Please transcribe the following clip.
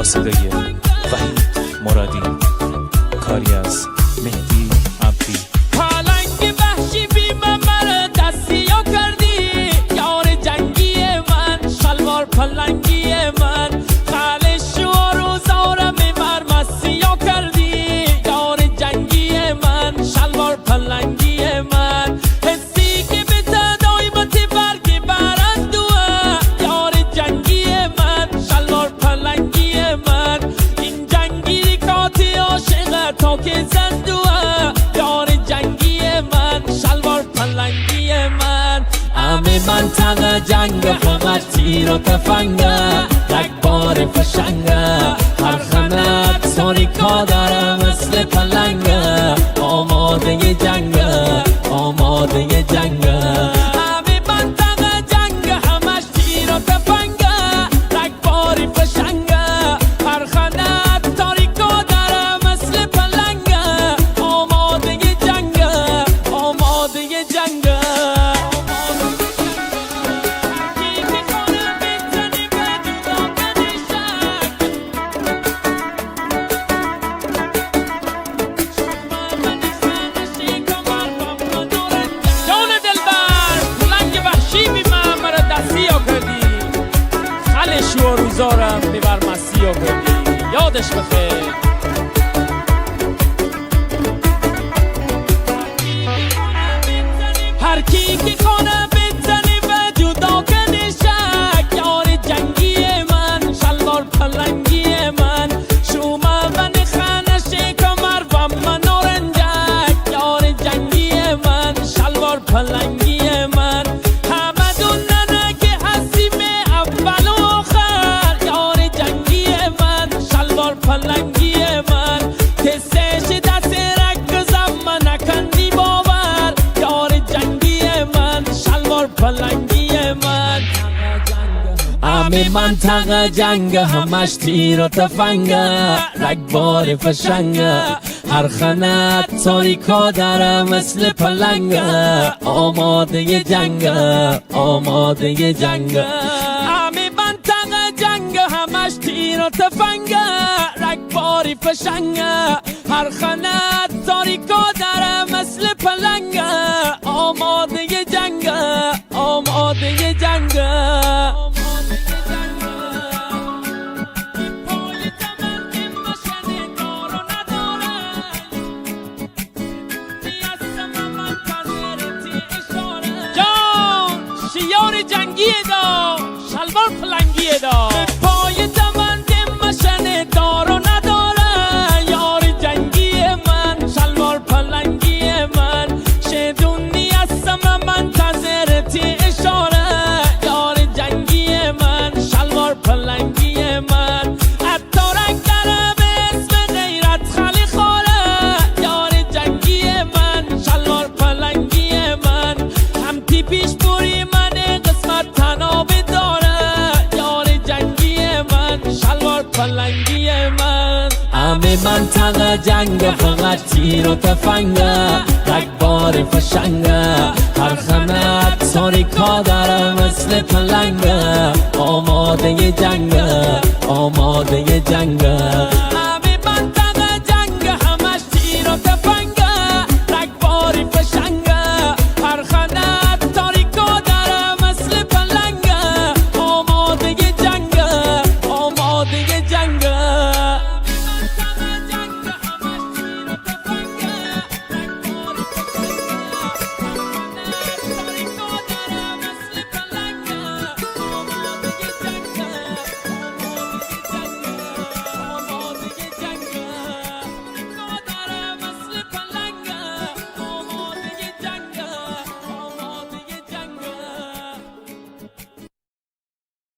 با صدای وحید مرادی، کاری از مهدی عبدی. پلنگ وحشی بی من دستیا کردی، یار جنگی من، شلوار پلنگی من، خالش و روزارم بر مسیا کردی، یار جنگی من، شلوار پلنگی من، حسی که به تدایمت برگ برندوه، یار جنگی من، شلوار پلنگی من، این جنگی کاتی عاشقه تا که زندوه، یار جنگی من، شلوار پلنگی من. همه منطقه جنگ، همه تیر و تفنگه، یک بار فشنگه، هر خنک تاریکا داره مثل پلنگه، آماده جنگه، آماده جنگه. همه منطقه جنگ، همش تیر و تفنگه، یک بار فشنگه، هر خنک تاریکا داره مثل پلنگه، آماده جنگه، آماده جنگه. جان دلبر، پلنگ وحشی بی من مرا دستیا کردی، خلش و روزارم ببر مسیا کردی، یادش بخیر. هر کی که خانه بزنی و جدا کنی شک، یار جنگی من، شلوار پلنگی من، شوما من خانه کمر و من نارنجک، یار جنگی من، شلوار پلنگی من، همه دوننه که هستیم اول و آخر، یار جنگی من، شلوار پلنگی من، تسش دست رک زم نکنی باور، یار جنگی من، شلوار پلنگی من. همه منطقه جنگ، همش تیر و تفنگه، رگبار فشنگه، هر خنه تاریکا داره مثل پلنگه، آماده جنگه، آماده جنگه. همه منطقه جنگ، همش تیر و تفنگه، رگبار فشنگه، هر خنه تاریکا داره مثل پلنگه، آماده جنگه، آماده جنگه. جان شیار جنگی دا، شلوار پلنگی دا، پای تمند مشن دار و نداره، یار جنگی من، شلوار پلنگی من، شدونی هستم منتظر تی اشاره، یار جنگی من، شلوار پلنگی من، عطارک داره به اسم غیرت خالی خوره، یار جنگی من، شلوار پلنگی من، هم تی پیش بوری من قسمت تنابه داره، یار جنگی من، شلوار پلنگی من. همه منطقه جنگ، فقط تیر و تفنگه، رگبار فشنگه، هر خنه تاریکا داره مثل پلنگه، آماده جنگه، آماده جنگه.